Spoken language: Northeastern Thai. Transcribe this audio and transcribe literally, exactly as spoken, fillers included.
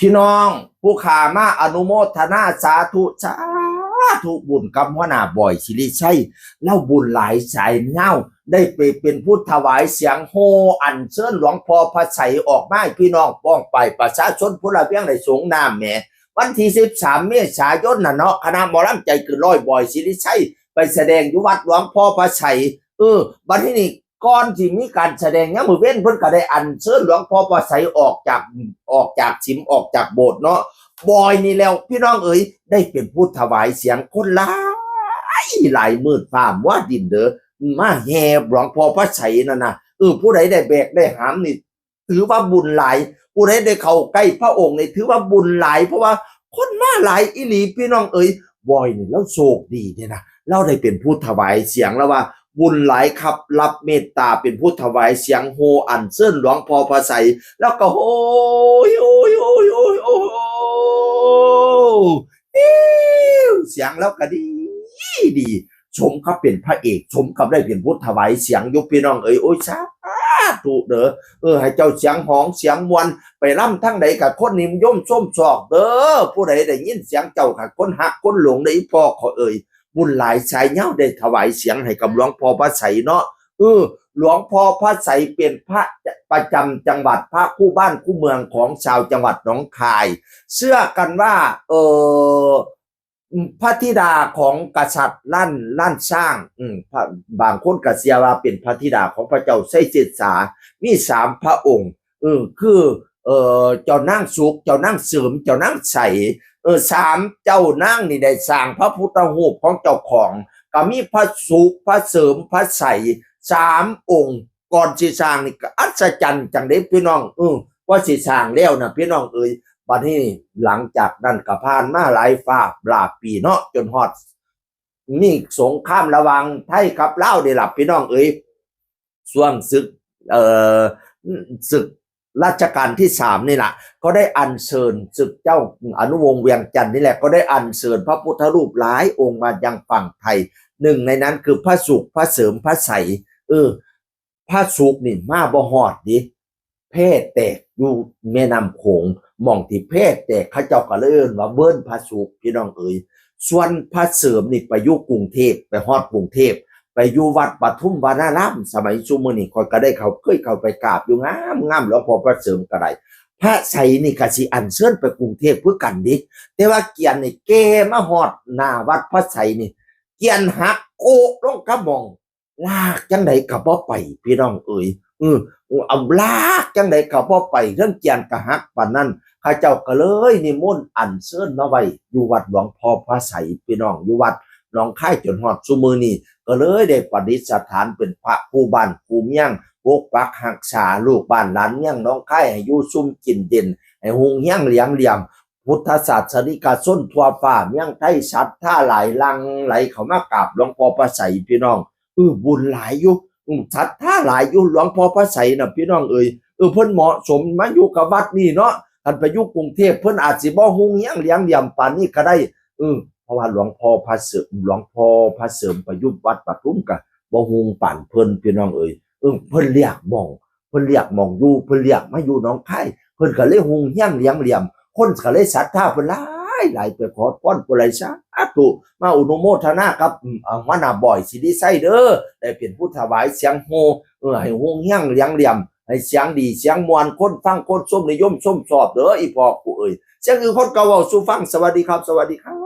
พี่น้องผู้ข้ามาอนุโมทนาสาธุ สาธุบุญกับหัวหน้าบอยศิริชัย เล่าบุญหลายสายเน่าได้ไปเป็นผู้ถวายเสียงโห่อัญเชิญหลวงพ่อพระไสยออกมาให้พี่น้องป้องไปประชาชนพลเวียงได้สงน้ำแหม วันที่สิบสามเมษายนน่ะเนาะ คณะหมอลำใจเกินร้อยบอยศิริชัย ไปแสดงอยู่วัดหลวงพ่อพระไสย เออ บัดที่นี่ก่อนที่มีการแสดงยามมื้อเว้นเพิ่นก็ได้อัญเชิญหลวงพ่อพระไสยออกจากออกจากสิมออกจากโบสถ์เนาะ บอยนี่แล้วพี่น้องเอ๋ยได้เป็นผู้ถวายเสียงคนหลายหลายมืดฟ้ามัวดินเด้อมาแห่หลวงพ่อพระไสยนั่นนะเออผู้ใดได้แบกได้หามนี่ ถือว่าบุญหลาย ผู้ใดได้เข้าใกล้พระองค์นี่ถือว่าบุญหลาย เพราะว่าคนมาหลายอีหลีพี่น้องเอ๋ย บอยนี่แล้วโชคดีเนี่ยนะ เราได้เป็นผู้ถวายเสียงแล้วว่า บุญหลายครับรับเมตตาเป็นผู้ถวายเสียงโฮอัญเชิญหลวงพ่อพระไสยแล้วก็โฮยโฮยโฮยโฮยโฮยโฮยเสียงแล้วก็ดีดี สมกับเป็นพระเอก สมกับได้เป็นผู้ถวายเสียงอยู่พี่น้องเอ๋ย โอ้ยสาธุเด้อ เออให้เจ้าเสียงหองเสียงมวลไปล่ำทั้งใดกับคนนิยมส้มสอกเด้อ ผู้ใดได้ยินเสียงเจ้ากับคนหักคนหลงได้อีพ่อขอเอ่ย บุญหลายสายเย้าได้ถวายเสียงให้กับหลวงพ่อพระไสยเนาะ เออ หลวงพ่อพระไสยเป็นพระประจำจังหวัดพระคู่บ้านคู่เมืองของชาวจังหวัดหนองคาย เชื่อกันว่า เออ พระธิดาของกษัตริย์ล้านล้านช้าง อืมพระบางคนก็เชื่อว่าเป็นพระธิดาของพระเจ้าไชยเชษฐา มีสามพระองค์ เออ คือ เอ่อ เจ้านางสุข เจ้านางเสริม เจ้านางใส เออ สามเจ้านางนี่ได้สร้างพระพุทธรูปของเจ้าของ ก็มีพระสุข พระเสริม พระใส สามองค์ ก่อนสิสร้างนี่ก็อัศจรรย์จังเด้พี่น้อง เออ ว่าสิสร้างแล้วนะพี่น้องเอ๋ย บัดนี้หลังจากนั้นก็ผ่านมาหลายฟ้าหลายปีเนาะ จนฮอด มีสงครามระหว่างไทยกับลาวนี่ล่ะพี่น้องเอ๋ย ช่วงศึก เอ่อ ศึกรัชกาลที่สามนี่ล่ะ ก็ได้อัญเชิญศึกเจ้าอนุวงศ์เวียงจันทน์นี่แหละ ก็ได้อัญเชิญพระพุทธรูปหลายองค์มายังฝั่งไทย หนึ่งในนั้นคือพระสุข พระเสริม พระใส เออ พระสุขนี่มาบ่ฮอดเด้ แพแตกอยู่แม่น้ำโขง หม่องที่แพแตกเขาเจ้าก็เลยเอิ้นว่าเวิ้นพระสุขพี่น้องเอ๋ย ส่วนพระเสริมนี่ไปอยู่กรุงเทพฯ ไปฮอดกรุงเทพฯ ไปอยู่วัดปทุมวนาราม สมัยซุมื้อนี้ข้อยก็ได้เข้า เคยเข้าไปกราบอยู่งามๆ หลวงพ่อพระเสริมก็ได้ พระไสยนี่ก็สิอัญเชิญไปกรุงเทพฯคือกันเด้ แต่ว่าเกียนนี่แก่มาฮอดหน้าวัดพระไสยนี่ เกียนหักโกะลงกับหม่อง ลากจังใดก็บ่ไปพี่น้องเอ๋ย เออ เอาลากจังใดก็บ่ไป เทิงเกียนก็หักปานนั้น เขาเจ้าก็เลยนิมนต์อัญเชิญมาไว้อยู่วัดหลวงพ่อพระไสยพี่น้อง อยู่วัดหนองคายจนฮอดซุมื้อนี้ ก็เลยได้ประดิษฐานเป็นพระคู่บ้านคู่เมือง ปกปักรักษาลูกบ้านหลานเมืองหนองคายให้อยู่ซุ่มกินเย็น ให้ฮุ่งเฮืองเหลืองเหลี่ยม พุทธศาสนิกชนทั่วฟ้าเมืองไทยศรัทธาหลายหลั่งไหลเข้ามากราบหลวงพ่อพระไสยพี่น้อง เออ บุญหลายอยู่ อืม ศรัทธาหลายอยู่ หลวงพ่อพระไสยน่ะพี่น้องเอ๋ย เออ เพิ่นเหมาะสมมาอยู่กับวัดนี่เนาะ คันไปอยู่กรุงเทพฯ เพิ่นอาจสิบ่ฮุ่งเฮืองเหลืองเหลี่ยมปานนี้ก็ได้ เออ เพราะว่าหลวงพ่อพระเสริม หลวงพ่อพระเสริมไปอยู่วัดปทุมก็บ่ฮุ่งปานเพิ่นพี่น้องเอ๋ย เออ เพิ่นเลือกหม่อง เพิ่นเลือกหม่องอยู่ เพิ่นเลือกมาอยู่หนองคาย เพิ่นก็เลยฮุ่งเฮืองเหลืองเหลี่ยม คนก็เลยศรัทธาเพิ่นหลายหลาย ไปขอพรเพิ่นหลาย สาธุ มาอนุโมทนากับ อืม อ่า หัวหน้าบอยศิริชัยเด้อ ได้เป็นผู้ถวายเสียงโห่ เออ ให้ฮุ่งเฮืองเหลืองเหลี่ยม ให้เสียงดีเสียงม่วน คนฟังคนชมนิยมชมชอบเด้อ อีพ่อกูเอ๋ย เสียงอื่นคนก็เว้าสู่ฟัง สวัสดีครับ สวัสดีครับ